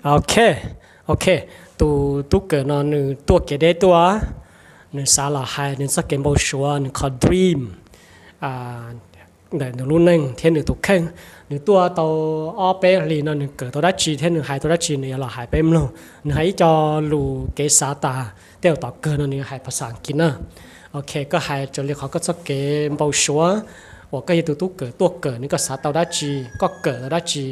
Ok, ok, tus tub kawm no nws tuaj kev deb tuaj, nws xav los hais nws txoj kev npau suav, nws qhov dream ntawm nws lub neej thiab nws tus kheej. Nws tuaj tau ob peb hlis no nws kawm tau dab tsi thiab nws hais tau dab tsi nws yuav los hais peb mloog. Nws hais ib co lus kev xav tas tej zaum tom kawg no nws yuav hais phas xas Askiv na. Ok, koj hais raws li qhov koj txoj kev npau suav uas koj yog tus tub kawm tuaj kawm no koj xav tau dab tsi, koj kawm tau dab tsi,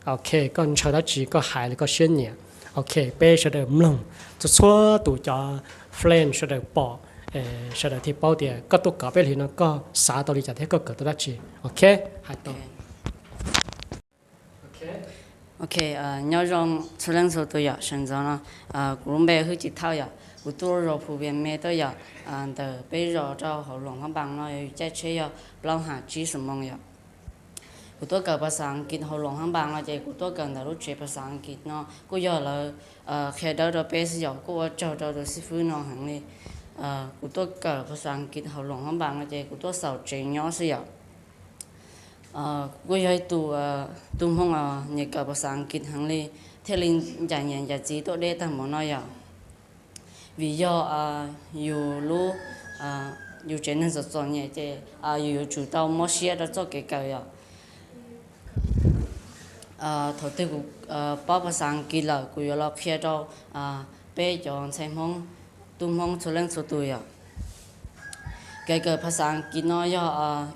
ok, koj ntshaw dab tsi koj hais li koj siab nyiam. Ok, peb sawv daws mloog, txhua txhua tus cov friend sawv daws pom, sawv daws thiaj paub tias koj tuaj kawm peb hlis no koj xav tau li cas thiab koj kawm tau dab tsi. Ok, hais tau. Ok, nyob zoo txhua leej txhua tus yom, sawv ntxov no kuv lub npe Hwj Cim Thauj yom, kuv tuaj zos Phu Vias Me tuaj yom, ntawm peb zos rau hauv Luam Phab Npas no yog yus caij tsheb yog plaub ham tsib xuab moos yom. Kuv tuaj kawm phas xas Askiv hauv Luam Phab Npas no ces kuv tuaj kawm ntawm lub tsev phas xas Askiv no kuj yog lawv qhia dawb rau peb xwb yom, kuj ua tsaug rau tus xib fwb no heev li. Kuv tuaj kawm phas xas Askiv hauv Luam Phab Npas no ces kuv tuaj xaus tsev nyob xwb yom. Kuv kuj yog ib tug tub Hmoob nyiam kawm phas xas Askiv heev li, thiaj li ncaim niam ncaim txiv tuaj deb tag npaum no yom. Vim yog yus lub, yus tsev neeg txom txom nyem ces yus yuav tsum tau mob siab rau txoj kev kawm yom. Thaum twg kuv paub phas xas Askiv lawm kuv yuav los qhia rau peb cov ntxhais Hmoob, tub Hmoob txhua leej txhua tus yom. Kev kawm phas xas Askiv no yog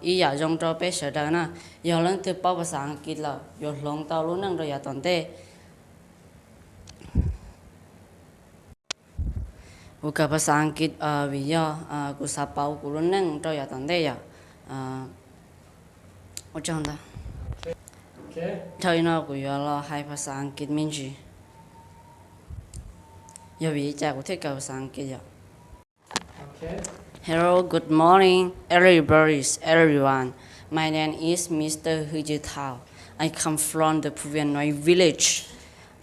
ib yam zoo rau peb sawv daws na. Yog leej twg paub phas xas Askiv lawm yuav hloov tau lub neej rau yav tom ntej. Kuv kawm phas xas Askiv vim yog kuv xav pauv kuv lub neej rau yav tom ntej yom. Ua tsaug ntau. Dhau li no kuv yuav los hais phas xas Askiv me ntsis. Yog vim li cas kuv thiaj kawm phas xas Askiv yom. Hello, good morning, everybody, everyone. My name is Mister Hu Yutao. I come from the Phuvianoi village.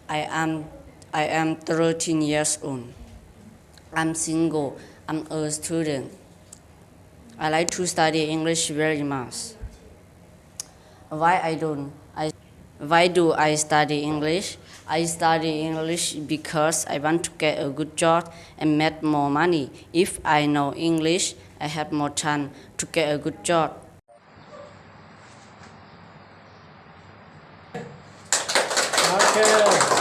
I am, I am thirteen years old. I'm single. I'm a student. I like to study English very much. Why I don't? I, why do I study English? I study English because I want to get a good job and make more money. If I know English, I have more time to get a good job. Ok,